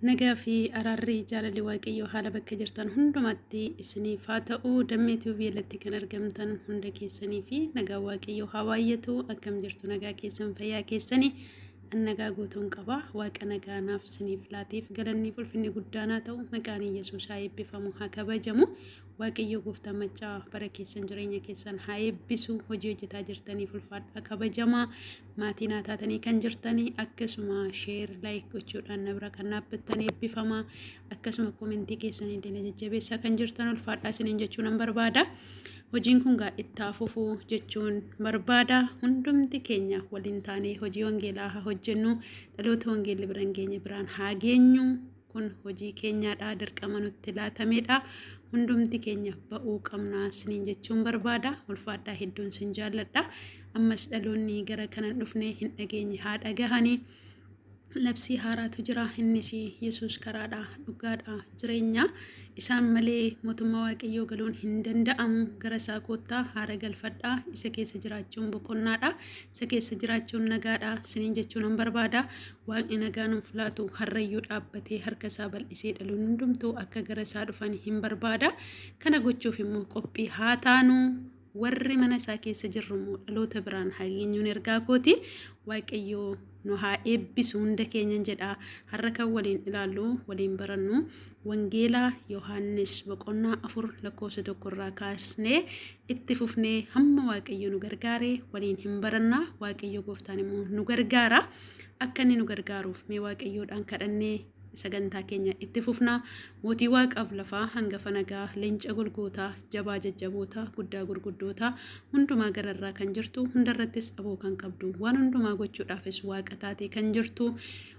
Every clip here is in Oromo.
Nagaa fi araarri jaalalli Waaqayyoo haala bakka jirtan hundumatti isiniif haa ta'u. Dammee Tube jalatti kan argamtan hunda keessanii fi nagaa Waaqayyoo haa baay'atu. Akkam jirtu nagaa keessan fayyaa keessanii? An nagaa guutuun qaba. Waaqa nagaa naaf isiniif laateef galanni fi ulfinni guddaan haa ta'u. Maqaan Yesuus haa eebbifamu haa kabajamu. Waaqayyo gooftaan maccaa bara keessan jireenya keessan haa eebbisu. Hojii hojjetaa jirtaniif ulfaadhaa kabajamaa. Maatii naa taatanii kan jirtanii akkasuma share like gochuudhaan na bira kan dhaabbattan eebbifamaa. Akkasuma koomentii keessan illee na jajjabeessaa kan jirtan ulfaadhaa isiniin jechuu nan barbaada. Hojiin kun gaa itti haa fufu jechuun barbaada. Hundumti keenya waliin taanee hojii wangeelaa haa hojjennu. Dhaloota wangeelli bira hin geenye biraan haa geenyu. Kun hojii keenyaadha, dirqama nutti laatamedha. Hundumti keenya ba'uu qabna isiniin jechuun barbaada. Ulfaadhaa hedduun sin jaalladha. Ammas dhaloonni gara kanan dhufne hin dhageenye haa dhagahanii. Labsii haaraatu jira. Innis Yesuus karaadha, dhugaadha, jireenya. Isaan malee mootummaa Waaqayyoo galuun hin danda'amu. Gara isaa koottaa haara galfadhaa. Isa keessa jiraachuun boqonnaadha. Isa keessa jiraachuun nagaadha. Isiniin jechuu nan barbaada. Waaqni nagaa nuuf laatu harrayyuu dhaabbatee harka isaa bal'isee dhaloonni hundumtuu akka gara isaa dhufan hin barbaada. Kana gochuuf immoo qophii haa taanu. Warri mana isaa keessa jirru immoo dhaloota biraan haa geenyuun ergaa kooti. Waaqayyoo nu haa eebbisu hunda keenyan jedha. Har'a kan waliin ilaallu waliin barannu Wangeela Yohaannis boqonnaa 4 lakkoofsa 1 irraa kaasnee itti fufnee hamma Waaqayyo nu gargaare waliin hin baranna. Waaqayyo gooftaan immoo nu gargaara. Akka inni nu gargaaruuf mee Waaqayyoodhaan kadhannee sagantaa keenya itti fufna. Mootii waaqaaf lafaa, hangafa nagaa, leenca golgootaa, jabaa jajjabootaa, guddaa gurguddootaa, hundumaa gararraa kan jirtu, hundarrattis aboo kan qabdu, waan hundumaa gochuudhaafis waaqa taatee kan jirtu,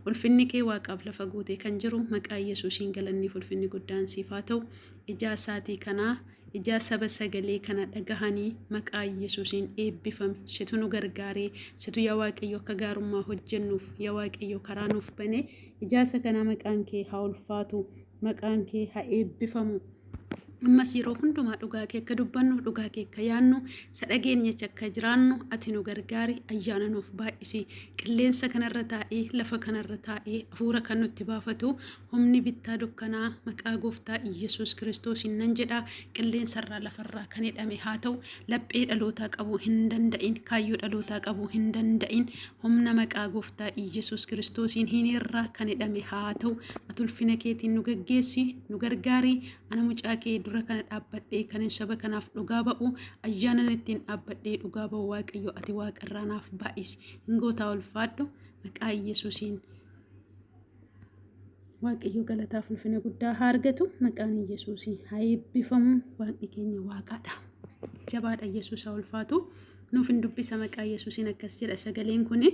ulfinni kee waaqaaf lafa guutee kan jiru, maqaa Yesuusiin galanniif ulfinni guddaan siif haa ta'u. Ijaa isaatii kanaa Ijaa saba sagalee kana dhagahanii maqaa Yesuusiin eebbifami. Situ nu gargaaree, situ yaa Waaqayyo akka gaarummaa hojjennuuf yaa Waaqayyo karaa nuuf bane. Ijaa isa kanaa maqaan kee haa ulfaatu, maqaan kee haa eebbifamu. Ammas yeroo hundumaa dhugaa kee akka dubbannu, dhugaa kee akka yaannu, isa dhageenyecha akka jiraannu ati nu gargaari, ayyaana nuuf baay'isi. Qilleensa kanarra taa'ee, lafa kanarra taa'ee, hafuura kan nutti baafatu Humni bittaa dukkanaa maqaa Gooftaa Iyyasuus Kiristoosiin nan jedha, qilleensarraa lafarraa kan hidhame haa ta'u, laphee dhalootaa qabuu hin danda'in, kaayyoo dhalootaa qabuu hin danda'in, humna maqaa Gooftaa Iyyasuus Kiristoosiin hiniirraa kan hidhame haa ta'u. Ati ulfina keetiin nu gaggeessi, nu gargaari. Ana mucaa kee dura kana dhaabbadhee kanin saba kanaaf dhugaa ba'u, ayyaanan ittiin dhaabbadhee dhugaa ba'u Waaqayyo ati waaqarraa naaf baay'isi. Hin gootaa ulfaadhu maqaa Iyyasuusiin. Waaqayyo galataaf ulfina guddaa haa argatu. Maqaan Yesuus haa eebbifamu. Waaqni keenya waaqaadha. Jabaadha Yesuus haa ulfaatu. Nuuf hin dubbisa maqaa Yesuusiin akkas jedha sagaleen kuni.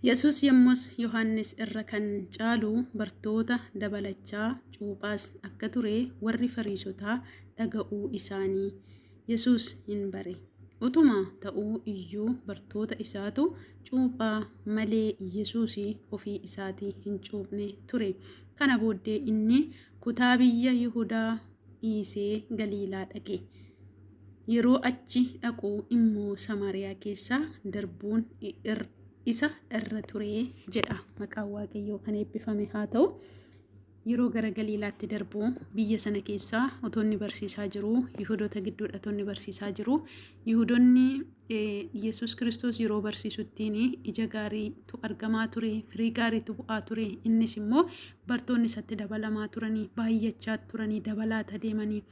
Yesuus yommus Yohaannis irra kan caalu bartoota dabalachaa cuuphaas akka ture warri Fariisotaa dhaga'uu isaanii Yesuus hin bare. Utuma ta'uu iyyuu bartoota isaatu cuuphaa malee Yesuus ofii isaatii hin cuuphne ture. Kana booddee inni kutaa biyya Yihudaa dhiisee Galiilaa dhaqe. Yeroo achi dhaqu immoo Samaariyaa keessa darbuun isa irra ture jedha. Maqaan Waaqayyoo kan eebbifame haa ta'u. Yeroo gara Galiilaatti darbu biyya sana keessaa otoo inni barsiisaa jiruu Yihudoota gidduudha otoo inni barsiisaa jiruu Yihudonni Yesuus Kiristoos yeroo barsiisuttiin ija gaariitu argamaa ture, firii gaariitu bu'aa ture. Innis immoo bartoonni isatti dabalamaa turanii, baay'achaa turanii, dabalaata deemanii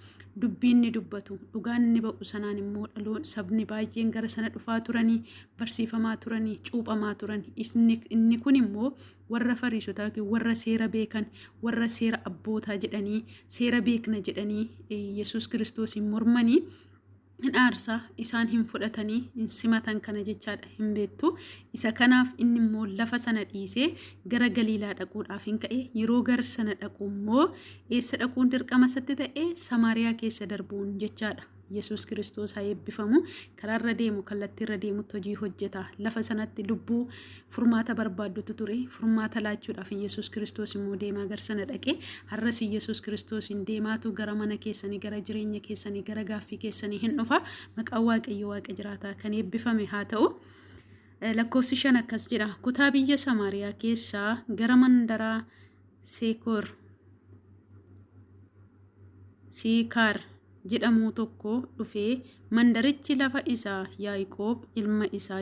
dubbiin ni dubbatu. Dhugaan ni ba'u sanaan immoo dhaloon sabni baay'een gara sana dhufaa turanii, barsiifamaa turanii, cuuphamaa turan. Inni kun immoo warra Fariisotaa yookiin warra seera beekan, warra seera abbootaa jedhanii, seera beekna jedhanii Yesuus Kiristoosiin mormanii hin aarsa, isaan hin fudhatanii, hin simatan kana jechaadha hin beektu. Isa kanaaf inni immoo lafa sana dhiisee gara Galiilaa dhaquudhaaf hin ka'e. Yeroo gara sana dhaqu immoo eessa dhaquun dirqama isatti ta'e? Samaariyaa keessa darbuun jechaadha. Yesuus Kiristoos haa eebbifamu. Karaarra deemu kallattiirra deemutti hojii hojjeta. Lafa sanatti lubbuu furmaata barbaaddutu ture. Furmaata laachuudhaaf Yesuus Kiristoos immoo deemaa gar sana dhaqe. Har'as Yesuus Kiristoosiin deemaatu gara mana keessanii, gara jireenya keessanii, gara gaaffii keessanii hin dhufa. Maqaan Waaqayyo Waaqa jiraataa kan eebbifame haa ta'u. Lakkoofsi 5 akkas jedha. Kutaa biyya Samaariyaa keessaa gara mandaraa Seekoor Siikaar jedhamu tokko dhufee mandarichi lafa isa Yaaqoob ilma isaa